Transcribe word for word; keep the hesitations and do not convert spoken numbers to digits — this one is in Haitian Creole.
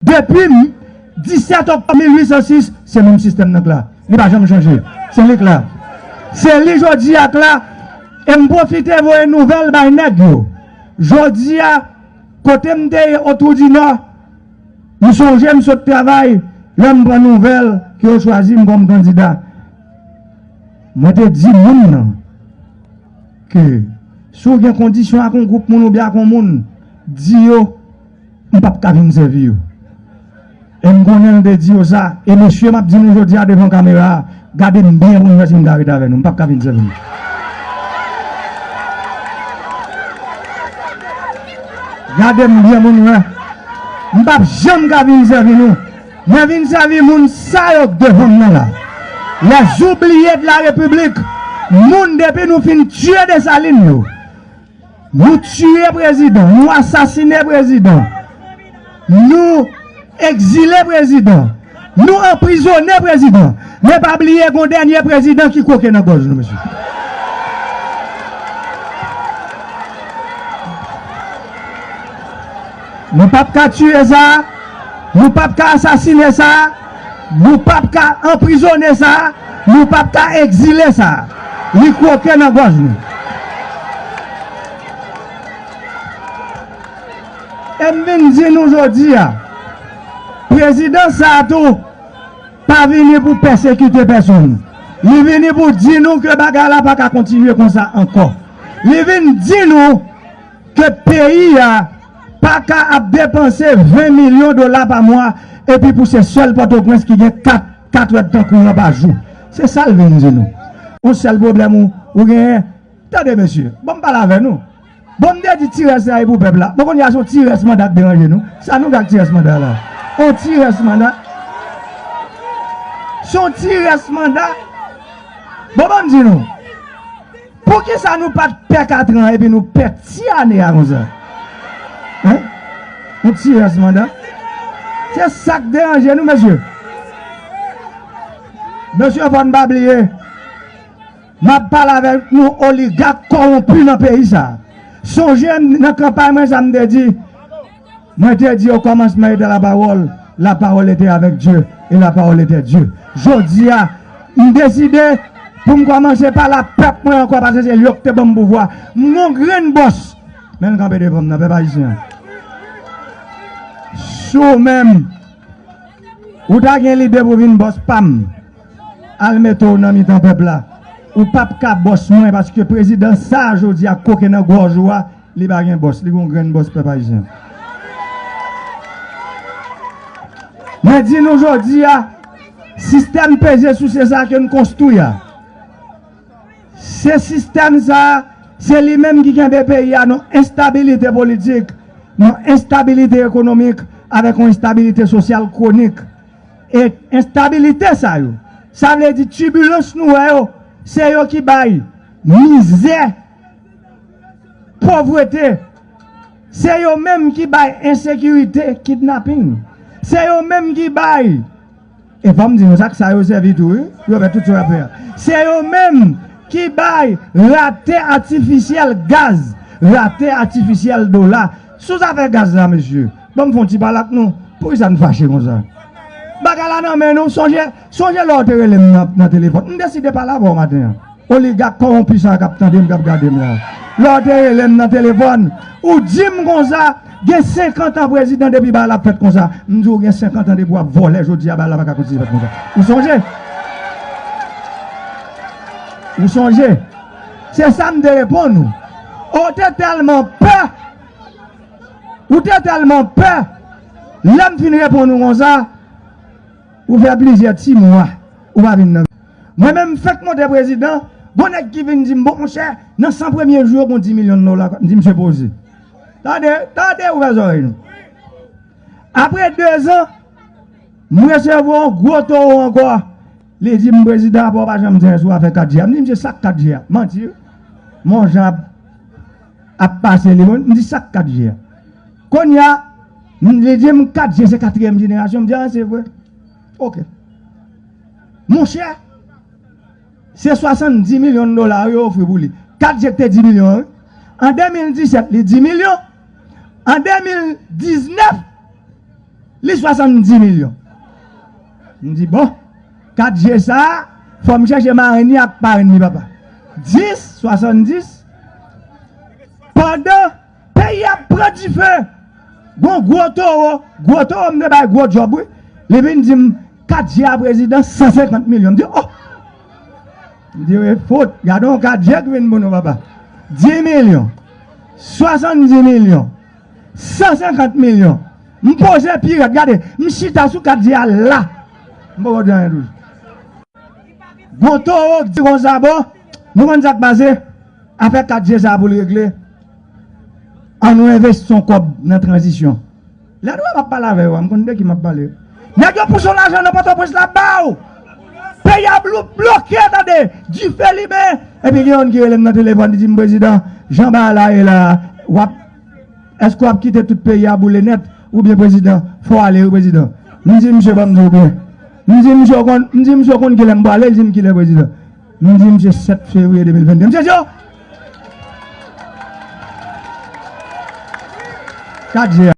Depi disèt oktòb mil uit san sis, se menm sistèm nan k la. Li pa janm chanje. Se li k la. Se li jodi a k la. E m pwofite voye nouvèl bay nèg yo. Jodi a, kote m te ye Otwou di Nò, m sonje m sot travay, lè m pran nouvèl ke yo chwazi m kòm kandida. Mwen te di moun nan ke si w gen kondisyon ak yon gwoup moun oubyen ak yon moun, di yo, m p ap ka vin sèvi yo. E m konnen l te di yo sa. E mesye, m ap di nou jodi a devan kamera a, gade m byen pou nou wè si m ka ret avè nou. M p ap ka vin sèvi nou. Gade m byen pou nou wè. M p ap janm ka vin sèvi nou. Mwen vin sèvi moun sa yo k devan m nan la. Les oubliés de la République. Moun depi nou fin tiye Desalin yo. Nou tiye prezidan, nou asasine prezidan, nou egzile prezidan, nou anprizone prezidan. Men pa bliye gon dènye prezidan ki kwoke nan gòj nou, mesye. Nou p ap ka tiye sa, nou p ap ka asasine sa, nou p ap ka anprizone sa, nou p ap ka egzile sa. Li kwoke nan gòj nou. E m vin di nou jodi a, prezidan sa a tou pa vini pou pèsekite pèsonn. Li vini pou di nou ke bagay la pa ka kontinye konsa ankò. Li vin di nou ke peyi a pa ka ap depanse ven milyon dola pa mwa, epi pou se sèl Pòtoprens ki gen kat, kat èdtan kouran pa jou. Se sa l vin di nou. Yon sèl pwoblèm ou, ou genyen, tande mesye, bon m pale avè nou. Bon m te di ti rès la e pou pèp la. Bon kounye a se yon ti rès manda k deranje nou. Sa nou gen ak ti rès manda la? Yon ti rès manda. Se yon ti rès manda. Bon ban m di nou. Poukisa nou pa t pè katran epi nou pè ti ane a konsa? Hein? Yon ti rès manda. Se sa k deranje nou, mesye. Mesye, fò n pa bliye. M ap pale avèk nou oligak kòwonpi nan peyi sa. Sonje m nan kanpay mwen sa m te di. Mwen te di o kòmansman était la parole, la parole était avec Dieu, et la parole était Dieu. Jodi a, m deside pou m kòmanse pale ak pèp mwen ankò, paske se yo k te ban m pouvwa. M gon grenn bòs, men l kanpe devan m nan, pèp ayisyen. Si w menm, ou ta gen lide pou vin bòs pa m, al mete w nan mitan pèp la. Ou p ap ka bòs mwen, paske prezidan sa a jodi a koke nan gòj ou a, li pa gen bòs, li gon grenn bòs pèp ayisyen. Mwen di nou jodi a, sistèm peze souse sa ke n konstwi a, se sistèm sa a, se li menm ki kenbe peyi a nan enstabilite politik, nan enstabilite ekonomik, avèk yon enstabilite sosyal kwonik. E enstabilite sa yo, sa vle di tibilans nou wè yo, se yo ki bay mizè, povrete, se yo menm ki bay ensekirite, kidnaping, se yo menm ki bay, e fò m di nou sa, sa yo sèvi tou, wi, pou yo fè tout sa yo ap fè a. Se yo menm ki bay rate atifisyèl gaz, rate atifisyèl dola. Sou zafè gaz la, mesye, ban m fè yon ti pale ak nou. Poukisa n fache konsa? Bagay la nan men nou. Sonje, sonje lè w te rele m nan, nan telefòn. M deside pale avè w maten an. Oligak kòwonpi sa k ap tande m, k ap gade m la. Lè w te rele m nan telefòn, ou di m konsa, gen senkant an prezidan depi bagay la ap fèt konsa. M di w gen senkant an depi w ap vòlè, jodi a bagay la pa ka kontinye fèt konsa. Ou sonje? Ou sonje? Se sa m te reponn ou. Ou te tèlman pè. Ou te tèlman pè. Lè m fin reponn ou konsa, ou fè plizyè ti mwa, ou pa vin nan. Mwen menm, m fèk monte prezidan, gon nèg ki vin di m, bon, monchè, nan san premye jou yo, gon dis milyon dola. M di, misye poze. Tande, tande, ouvè zòrèy nou. Apre dezan, m resevwa yon gwo towo ankò. Li di m, prezidan, apa w pa janm di anyen sou afè kat G a? M di, misye, sa k kat G a? Manti, wi. Men yon jan ap, ap pase li, bon, m di, sa k kat G a? Kounye a, m, li di m, kat G se katriyèm jenerasyon. M di, a, se vre. Oke. Monchè, se swasanndis milyon dola yo ofri pou li. Kat G te dis milyon, wi. An de mil disèt, li dis milyon. An de mil diznèf, Li swasanndis milyon. M di, bon, kat je sa a, fò m chèche marenn li ak parenn li, papa. Dis, swasanndis. Pandan peyi a ap pran dife, gon gwo towo, gwo towo m te bay gwo djòb, wi. Li vin di m, kat je a prezidan, san senkant milyon. M di, oh! M di, e fout, gade yon kat je ki vin pou nou, papa. Dis milyon, swasanndis milyon, san senkant milyon. M poze pi rèd, gade, m chita sou kat je a la. M poko di anyen toujou. Gon towo k di konsa, bon, nou konn sa k pase? Afè kat je sa pou l regle, ann nou envesti yon kòb nan tranzisyon. Lè nou wè m ap pale avè yo a, m konn de ki m ap pale. Nèg yo pouse yon lajan nan Pòtoprens la ba w. Peyi a blou-, bloke, tande. Dife limen. Epi gen youn ki rele m nan telefòn, li di m, prezidan, jan bagay la ye la, w ap, èske w ap kite tout peyi a boule nèt? Oubyen, prezidan, fò w ale, wi, prezidan. M di misye, ban m di w byen. M di misye, w konn, m di misye, w konn kilè m prale? Li di m kilè, prezidan. M di misye, sèt fevriye de mil venn de. Misye di, oh! Kat je a.